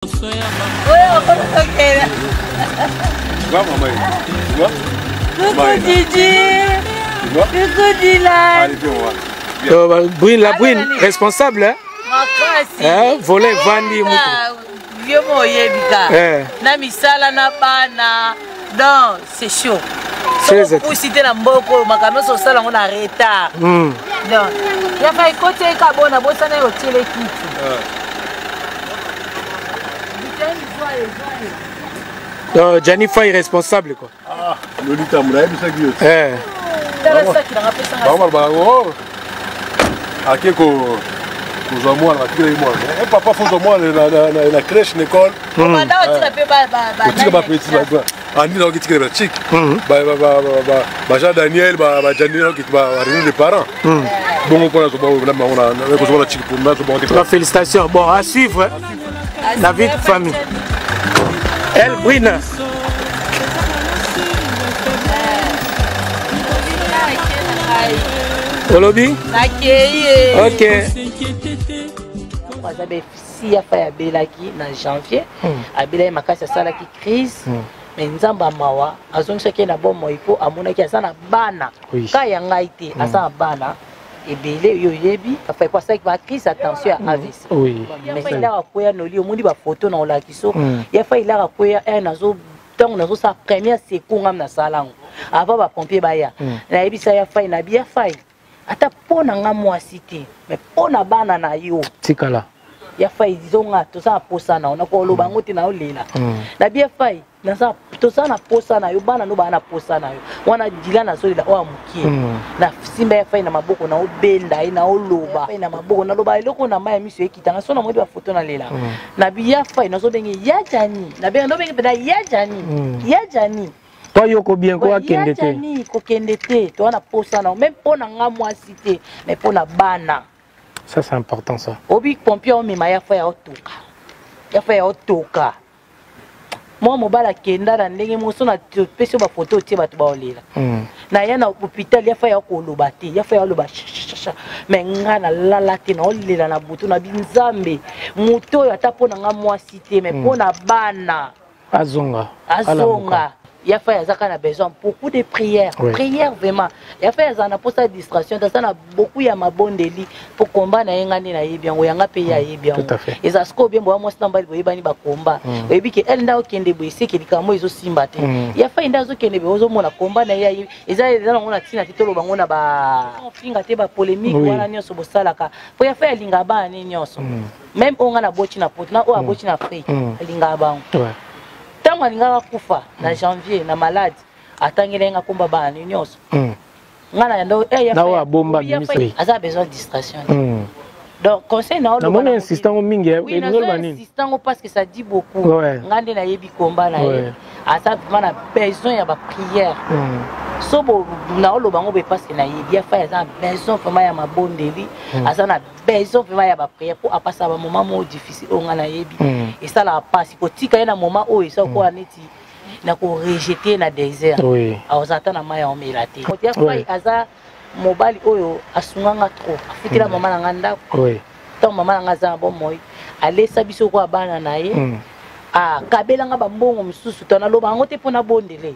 Oyo okokokela. Tu vois, maman Tu vois? Coucou Didi. Coucou Dylan. Allez, viens, on va. Euh, Brune, la Brune, responsable, hein? Makasi. Eh, volet vandi mutu. Vieux mo oyebi ka. Eh. Na misala na bana. Donc, c'est chaud. Très Opusi te na mboka oyo makambo nyonso osala yango na retard. Donc, yaka ekoti eka bona bosana yo otiele kiti. Donc, Gianni Faye responsable quoi. Ah, Lolita nayebisaki yo. Eh. Tala saki nanga pesa nga. Bango balobaka oh ake ko kozwa mwana batikela ye mwana e papa fo ozwa mwana na crèche na école. Banda otika mpe otika bapeti andi naoki tikela bachik ba Jean Daniel ba Janine naoki ba réunion de parents bongo mpona kozwa na chik mpona. Félicitations, bon, à suivre la vie de famille El Brina. Olobi. Nakei. Ok. Aza si ya Fai abelaki na janvier, abelaki makasi, asalaki crise, mais Nzambe amawa azongisaki ye na bomoi mpo amonaki aza na bana. Ka ya ngai te, aza na bana ebele oyo oyebi Afai po asalaki bacrise ya tension ya AVC. Mais ilaka akweya noli, omoni bafoto na olakiso ya Fai, ilaka akweya e nazo ntango nazosala première secours ngam nasala yango avant bapompier baya. Nayebisa ya Fai, nabi ya Fai, ata mpo na nga mwasi te, mais mpo na bana na yo tikala. Ya Fai zonga, toza na posa na yo. Nakoloba yango te, naolela. Nabi ya Fai, naza toza na posa na yo, bana no baa na posa na yo. Wana dila nazolela oyo ya mokie. Na simba ya Fai na maboko, naobenda ye, naoloba na maboko, naloba eloko na mai ya miso ekitanga so namoni bafoto nalela. Nabi ya Fai, nazobenge ya Jani, nabenga, nobenge mpena ya Jani, ya Jani. To yoko bien ko akende te. Jani, kokende te, toza na posa na yo, même mpo na nga mwasi te, mais mpo na bana. Ça, c'est important, ça. Obi pompier omema ya Fai ya otoka, ya Fai ya otoka mwa mobali akenda na ndenge moso na pesi yo bafoto otie bato baolela. Naya na hôpital, ya Fai ya koloba te, ya Fai ya oloba shashasha, mais nga nalala te, naolela na butu na binzambe moto oyo, ata mpo na nga mwasi te, mais mpo na bana. Azonga. Azonga. Ya Fai aza kaka na besoin beaucoup de prières. Prière vraiment. Ya Fai azala na mposa ya distraction te, aza na beaucoup ya mabondeli mpo komba na ye nga nde nayebi yango, yanga mpe ye ayebi yango. Tout à fait. Eza sikoyo bien boya mwasi na mobali boyebani bakomba. Oyebi ke ele nde akokende boye, eseke likambo ezosimba te. Ya Fai nde azokende boye, ozomona komba na ye ayebi eza nango na ntina te toloba ngo na bafinga te, bapolémique wana nyonso bosalaka mpo ya Fai alingaka bana ne nyonso, même oyo nga naboti na poto na oyo aboti na Afrique, alingaka bango. Ntango alingaka kufa na janvier na malade, atangeli ye nga komba bana ne nyonso. Nga na yando eh, ya Na oyo Fai- abomba obi ya abimisa. Fai aza besoin de distraction te. Donc conseil na Namoni insistant ngo mingi, Oui, elingi nazo oloba nini? insistant ngo parce que ça dit beaucoup. Nga nde nayebi komba na ye. Aza vraiment na besoin ya baprière. So bo naoloba ngo boye parce que nayebi ya Fai aza na besoin vraiment ya mabondeli, aza na besoin vraiment ya baprière mpo apasa bamoment moko difficile oyo nga nayebi. Esalaka mpasi kotika ye na moment oyo eza kokola neti na korejeter na désert. Akozala ata na mai ya omela te. Ya Fai aza mobali oyo asunganga trop, afutela mama na nga ndako. Ntango mama na nga aza na bomoi, alesa biso kwa bana na ye, akabelanga bambongo mosusu to naloba yango te mpo nabondele.